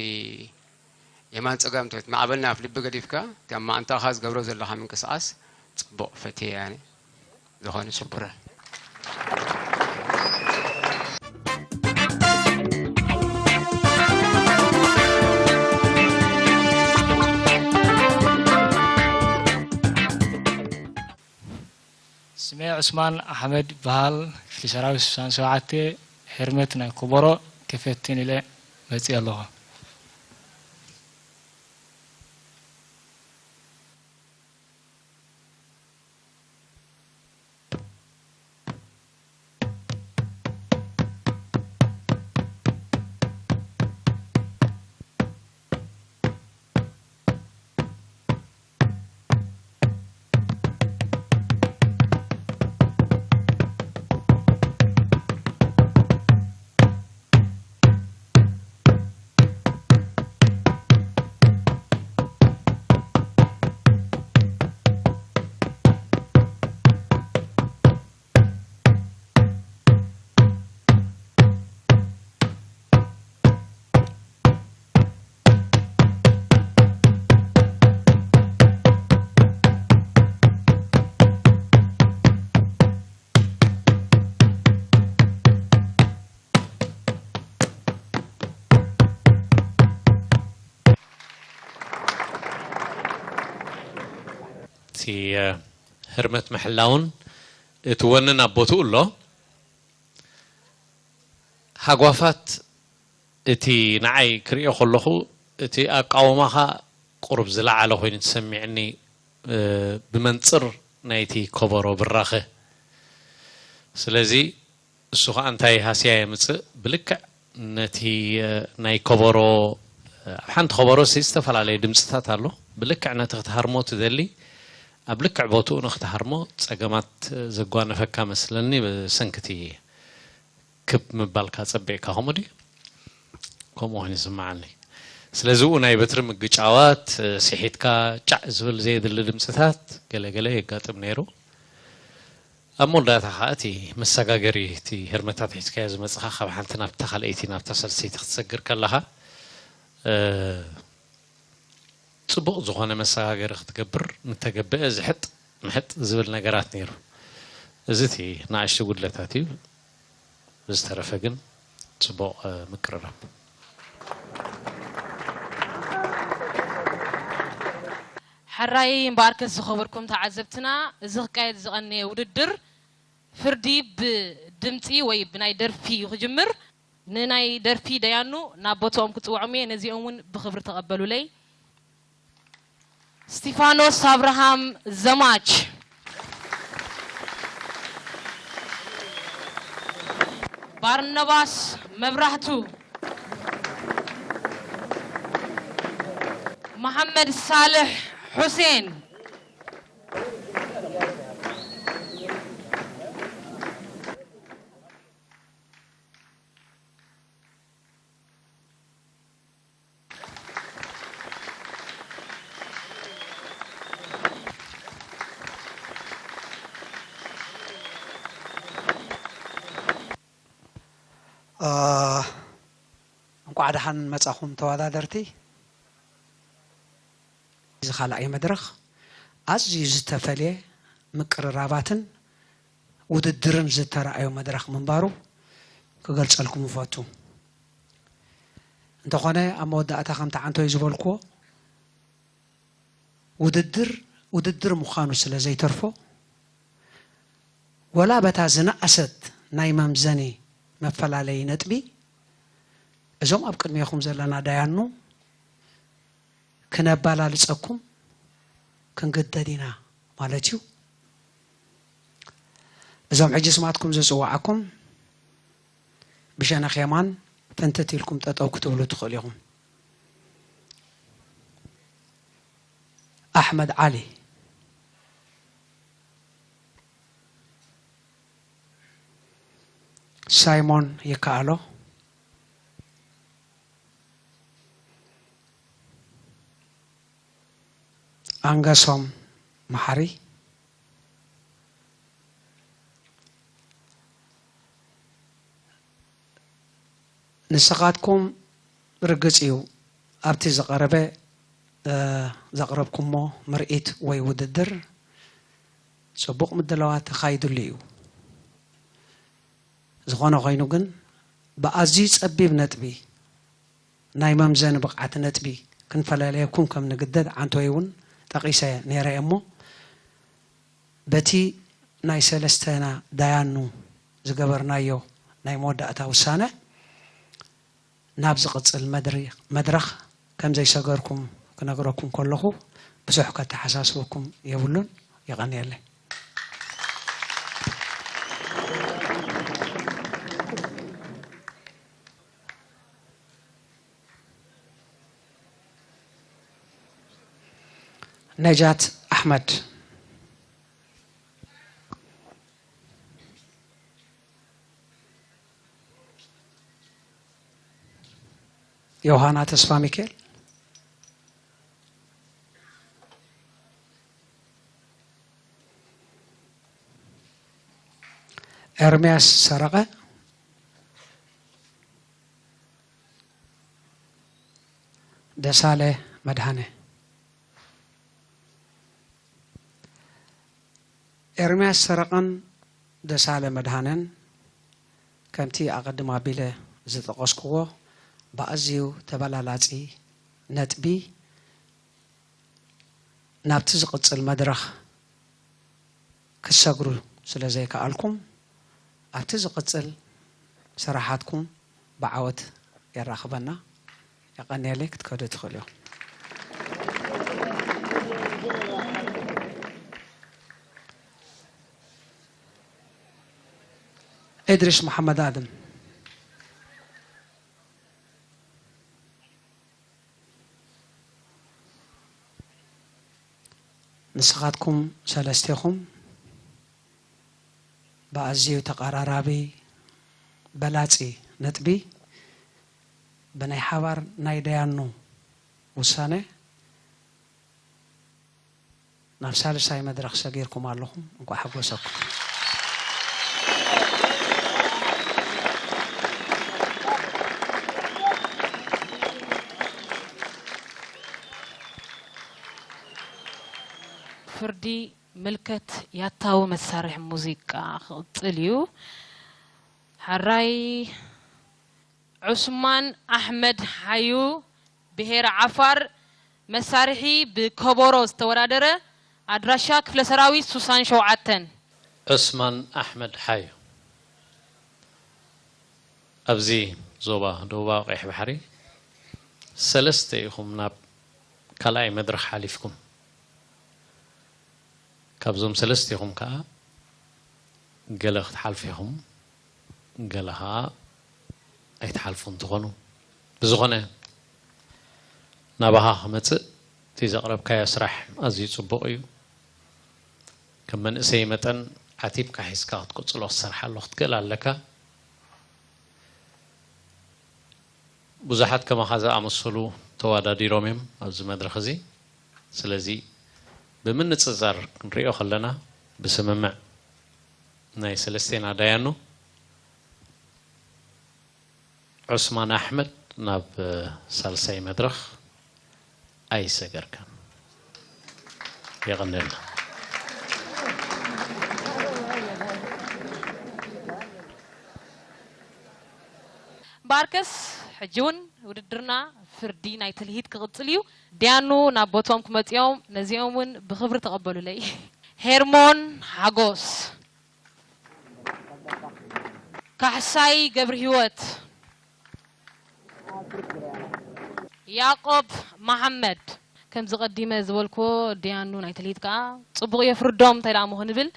የማን ጸጋም፣ እቲ ማዕበልና ኣፍ ልቢ ገዲፍካ፣ እቲ ኣብ ማዕንጣኻ ዝገብሮ ዘለኻ ምንቅስቓስ ጽቡቕ ፈትየ ኣነ። ዝኾነ ሽኩራን። ስመይ ዑስማን ኣሕመድ ይበሃል። ክፍሊ ሰራዊት ስሳን ሸውዓተ፣ ሄርመት ናይ ኮቦሮ ክፈትን ኢለ መፅእ ኣለኹ። እቲ ህርመት ምሕላውን እቲ ወንን ኣብ ቦትኡ ኣሎ። ሃጓፋት እቲ ንዓይ ክርእዮ ከለኹ እቲ ኣቃውማኻ ቁሩብ ዝለዓለ ኮይኑ ተሰሚዕኒ፣ ብመንጽር ናይቲ ከበሮ ብራኸ። ስለዚ እሱ ኸኣ እንታይ ሃስያ የምጽእ? ብልክዕ ነቲ ናይ ከበሮ፣ ኣብ ሓንቲ ከበሮ ሲ ዝተፈላለየ ድምጽታት ኣሎ። ብልክዕ ነቲ ክትሃርሞ ትደሊ፣ ኣብ ልክዕ ቦትኡ ንክትሃርሞ ጸገማት ዘጓነፈካ መስለኒ፣ ብሰንክቲ ክብ ምባልካ ጸቢቕካ። ከምኡ ድዩ? ከምኡ ኮይኑ ይስምዓኒ። ስለዚ ኡ ናይ በትሪ ምግጫዋት፣ ስሒትካ ጫዕ ዝብል ዘየድሊ ድምጽታት ገለ ገለ የጋጥም ነይሩ። ኣብ መወዳእታ ኸኣ እቲ መሰጋገሪ፣ እቲ ህርመታት ሒዝካዮ ዝመጽኻ ካብ ሓንቲ ናብታ ካልኣይቲ ናብታ ሳልሰይቲ ክትሰግር ከለኻ፣ እ፣ ጽቡቕ ዝኾነ መሰጋገሪ ክትገብር ምተገብአ ዝሕጥ ምሕጥ ዝብል ነገራት ነይሩ። እዚ እቲ ንኣሽቱ ጉድለታት እዩ። ብዝተረፈ ግን ጽቡቕ፣ እ፣ ምቅርራብ። ሕራይ እምበኣርከስ ዝኸበርኩም ተዓዘብትና፣ እዚ ክካየድ ዝቐነየ ውድድር ፍርዲ ብድምጺ ወይ ብናይ ደርፊ እዩ ክጅምር። ንናይ ደርፊ ደያኑ ናብ ቦትኦም ክጽውዖም እየ፣ ነዚኦም እውን ብኽብሪ ተቐበሉለይ። እስቲፋኖስ ኣብርሃም ዘማች፣ ባርነባስ መብራህቱ፣ መሓመድ ሳልሕ ሑሴን፣ እንኳዕ ደሓን መጻኹም ተወዳደርቲ። እዚ ካልኣይ መድረኽ ኣዝዩ ዝተፈልየ ምቅርራባትን ውድድርን ዝተራእዮ መድረኽ ምንባሩ ክገልጸልኩም እፈቱ። እንተኾነ ኣብ መወዳእታ ከምቲ ዓንቶይ ዝበልክዎ ውድድር ውድድር ምዃኑ ስለ ዘይተርፎ ወላ በታ ዝነኣሰት ናይ መምዘኒ መፈላለዪ ነጥቢ እዞም ኣብ ቅድሜኹም ዘለና ዳያኑ ክነባላልጸኩም ክንግደድ ኢና ማለት እዩ። እዞም ሕጂ ስማትኩም ዝጽውዓኩም ብሸነኽ የማን ፍንትት ኢልኩም ጠጠው ክትብሉ ትኽእሉ ኢኹም። ኣሕመድ ዓሊ፣ ሳይሞን ይከኣሎ፣ ኣንገሶም መሓሪ፣ ንስኻትኩም ርግጽ እዩ ኣብቲ ዝቐረበ ዘቕረብኩሞ ምርኢት ወይ ውድድር ጽቡቕ ምድላዋት ተኻይድሉ እዩ። ዝኾነ ኮይኑ ግን ብኣዝዩ ጸቢብ ነጥቢ ናይ መምዘኒ ብቕዓት ነጥቢ ክንፈላልየኩም ከም ንግደድ ዓንቶይ እውን ጠቒሰ ነይረ እየ እሞ በቲ ናይ ሰለስተና ዳያኑ ዝገበርናዮ ናይ መወዳእታ ውሳነ ናብ ዝቕጽል መድረኽ ከም ዘይሰገርኩም ክነግረኩም ከለኹ ብዙሕ ከተሓሳስበኩም የብሉን። የቐንየለይ። ነጃት ኣሕመድ። ዮሃና ተስፋሚካኤል። ኤርምያስ ሰረቐ። ደሳለ መድሃነ። ኤርምያስ ሰረቐን ደሳለ መድሃነን ከምቲ ኣቐድም ኣቢለ ዝጠቐስክዎ ብኣዝዩ ተበላላጺ ነጥቢ ናብቲ ዝቕጽል መድረኽ ክትሰግሩ ስለ ዘይከኣልኩም፣ ኣብቲ ዝቕጽል ስራሓትኩም ብዓወት የራኽበና። የቐንየለይ፣ ክትከዱ ትኽእሉ ኢኹም። እድሪስ መሓመድ ኣድም። ንስኻትኩም ሰለስቴኹም ብኣዝዩ ተቐራራቢ በላጺ ነጥቢ ብናይ ሓባር ናይ ደያኑ ውሳነ ናብ ሳልሳይ መድረኽ ሰጊርኩም ኣለኹም። እንኳዕ ሓጎሰኩም። ፍርዲ ምልከት ያታዊ መሳርሒ ሙዚቃ ክቕጽል እዩ። ሕራይ ዑስማን ኣሕመድ ሓዩ፣ ብሄረ ዓፋር፣ መሳርሒ ብከበሮ ዝተወዳደረ፣ ኣድራሻ ክፍለ ሰራዊት ሱሳን ሸውዓተን። ዑስማን ኣሕመድ ሓዩ፣ ኣብዚ ዞባ ደቡባዊ ቀይሕ ባሕሪ ሰለስተ ኢኹም ናብ ካልኣይ መድረኽ ሓሊፍኩም። ካብዞም ሰለስቲኹም ከኣ ገለ ክትሓልፉ ኢኹም፣ ገለ ከኣ ኣይትሓልፉን ትኾኑ። ብዝኾነ ናባኻ ክመጽእ እቲ ዘቕረብካዮ ስራሕ ኣዝዩ ጽቡቕ እዩ። ከም መንእሰይ መጠን ዓቲብካ ሒዝካ ክትቅጽሎ ክትሰርሓሉ ክትክእል ኣለካ። ብዙሓት ከማኻ ዝኣመሰሉ ተወዳዲሮም እዮም ኣብዚ መድረኽ እዚ። ስለዚ ብምንጽጻር ክንሪኦ ከለና ብስምምዕ ናይ ሰለስቴና ዳያኑ ዑስማን ኣሕመድ ናብ ሳልሳይ መድረኽ ኣይሰገርካን። የቐንየልና። ባርከስ ሕጂ እውን ውድድርና ፍርዲ ናይ ትልሂት ክቕጽል እዩ። ዲያኑ ናብ ቦቶም ክመጽኦም ነዚኦም እውን ብኽብሪ ተቐበሉለይ። ሄርሞን ሓጎስ፣ ካሕሳይ ገብርሂወት፣ ያቆብ መሓመድ። ከምዚ ቀዲመ ዝበልክዎ ዲያኑ ናይ ትልሂት ከኣ ጽቡቕ የፍርዶም እንታይ ደኣ እሞ ክንብል።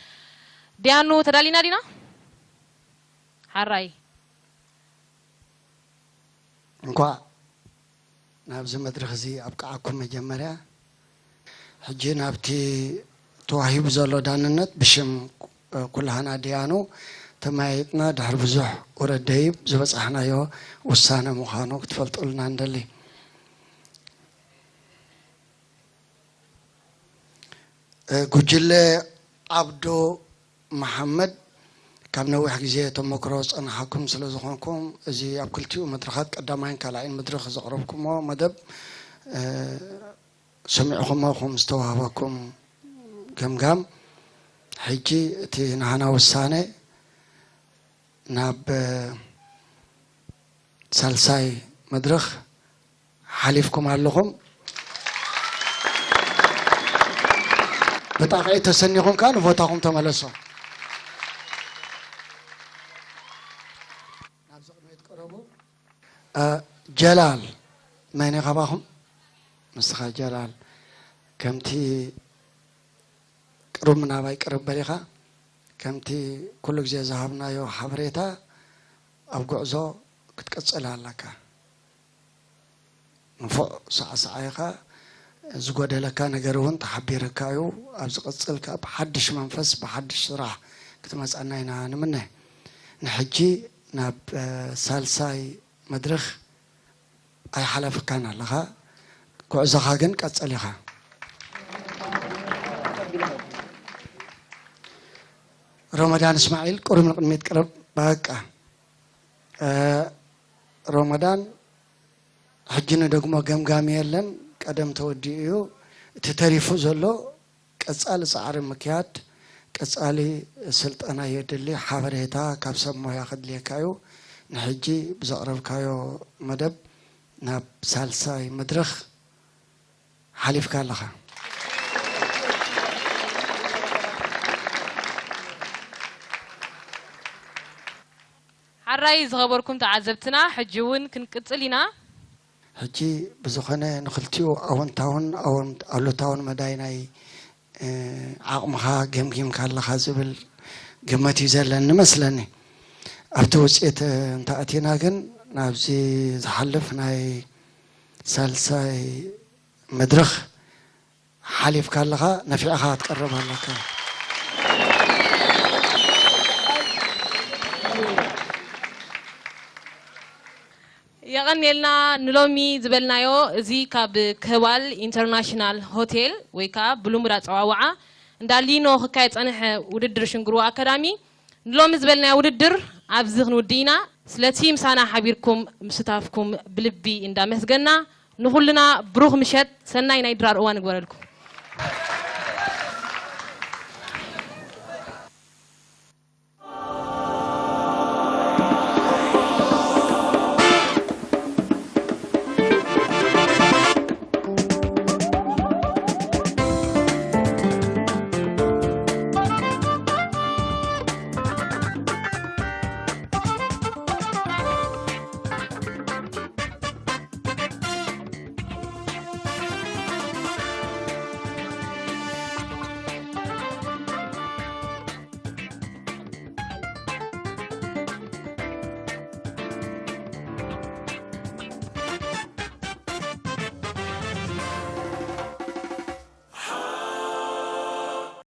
ዲያኑ ተዳሊና ዲና? ሓራይ እንኳዕ ናብዚ መድረኽ እዚ ኣብቅዓኩም። መጀመርያ ሕጂ ናብቲ ተዋሂቡ ዘሎ ዳንነት ብሽም ኩላህና ድያኑ ተመያይጥና ድሕሪ ብዙሕ ውረድ ደይብ ዝበጻሕናዮ ውሳነ ምዃኑ ክትፈልጡልና ንደሊ። ጉጅለ ዓብዶ መሓመድ ካብ ነዊሕ ግዜ ተመክሮ ዝጸንሓኩም ስለ ዝኾንኩም፣ እዚ ኣብ ክልቲኡ መድረኻት ቀዳማይን ካልኣይን መድረኽ ዘቕረብኩሞ መደብ ሰሚዕኹሞ ኢኹም ዝተዋህበኩም ገምጋም። ሕጂ እቲ ናህና ውሳነ ናብ ሳልሳይ መድረኽ ሓሊፍኩም ኣለኹም። ብጣቕዒት ተሰኒኹም ከኣ ንቦታኹም ተመለሱ። ናብዚ ቅድሚት ቅረቡ። ጀላል፣ መን እዩ ካባኹም? ንስኻ ጀላል፣ ከምቲ ቅሩብ ናባይ ቅርብ በሊኻ፣ ከምቲ ኩሉ ግዜ ዝሃብናዮ ሓበሬታ ኣብ ጉዕዞ ክትቅጽል ኣለካ። ንፉዕ ሳዕሳዓይኻ፣ ዝጎደለካ ነገር እውን ተሓቢርካ እዩ። ኣብ ዝቕጽል ከኣ ብሓድሽ መንፈስ ብሓድሽ ስራሕ ክትመጸና ኢና ንምነ። ንሕጂ ናብ ሳልሳይ መድረኽ ኣይሓለፍካን ኣለኻ። ጉዕዞኻ ግን ቀጽል ኢኻ። ሮመዳን እስማዒል ቁሩብ ንቕድሚት ቅረብ። በቃ ሮመዳን ሕጂ ንደግሞ ገምጋሚ የለን፣ ቀደም ተወዲኡ እዩ። እቲ ተሪፉ ዘሎ ቀጻሊ ጻዕሪ ምክያድ፣ ቀጻሊ ስልጠና የድሊ፣ ሓበሬታ ካብ ሰብ ሞያ ከድልየካ እዩ። ንሕጂ ብዘቕረብካዮ መደብ ናብ ሳልሳይ መድረኽ ሓሊፍካ ኣለኻ። ራይ ዝኸበርኩም ተዓዘብትና፣ ሕጂ እውን ክንቅጽል ኢና። ሕጂ ብዝኾነ ንኽልቲኡ ኣወንታውን ኣወን- ኣሉታውን መዳይ ናይ እ፣ ዓቕምኻ ገምጊምካ ኣለኻ ዝብል ግመት እዩ ዘለኒ መስለኒ። ኣብቲ ውፅኢት እንተኣቲና ግን ናብዚ ዝሓልፍ ናይ ሳልሳይ መድረኽ ሓሊፍካ ኣለኻ፣ ነፊዕኻ ክትቀርብ ኣለካ። የቐንየልና። ንሎሚ ዝበልናዮ እዚ ካብ ከባል ኢንተርናሽናል ሆቴል ወይ ከዓ ብልሙድ ኣፀዋውዓ እንዳ ሊኖ ክካየድ ፀንሐ ውድድር ሽንግርዋ ኣካዳሚ ንሎሚ ዝበልናዮ ውድድር ኣብዚ ክንውድእ ኢና። ስለቲ ምሳና ሓቢርኩም ምስታፍኩም ብልቢ እንዳመስገና ንኹልና ብሩኽ ምሸት ሰናይ ናይ ድራር እዋን ንግበረልኩም።